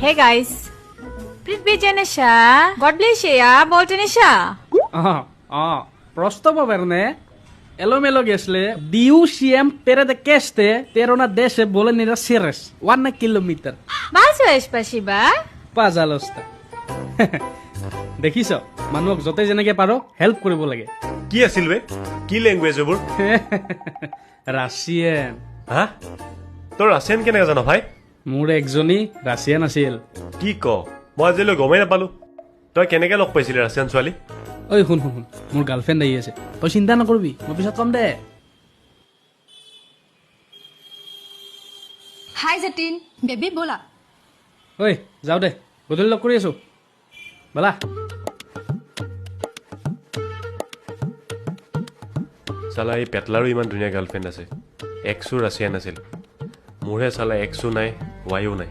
Hey guys, Prithvi Janisha, God bless you, Boltanisha. অঁ, প্ৰস্তাৱ কাৰণে এলোমেলো গেছলে ডিউ চি এম পেরে কেসতে তেরোনা দেশে বলে নিরা সিরেস 1 কিলোমিটার। Большое спасибо. পাজালস্তা। দেখিছ, মানুহক য'তে যেনেকে পাৰ হেল্প কৰিব লাগে। কি আছিল বে? কি লেংগুৱেজ এইবোৰ? ৰাছিয়ান। হা, তই ৰাছিয়ান কেনেকে জান ভাই? মোৰ একজনী ৰাছিয়ান আছিল। কি ক, মই আজিলৈ গমেই নাপালো। তই কেনেকে লগ পাইছিলি ৰাছিয়ান ছোৱালী? ঐ শুন শুন শুন, মোৰ গাৰ্লফ্ৰেণ্ড আহি আছে, তই চিন্তা নকৰিবি, মই পিছত ক'ম দে। হাই যতীন, বেবী ব'লা। ঐ যাওঁ দে, গধূলি লগ কৰি আছো, ব'লা। চালা এই পেটলাৰো ইমান ধুনীয়া গাৰ্লফ্ৰেণ্ড আছে, এক্সো ৰাছিয়ান আছিল, মোৰহে চালা এক্সো নাই ৱাইও নাই।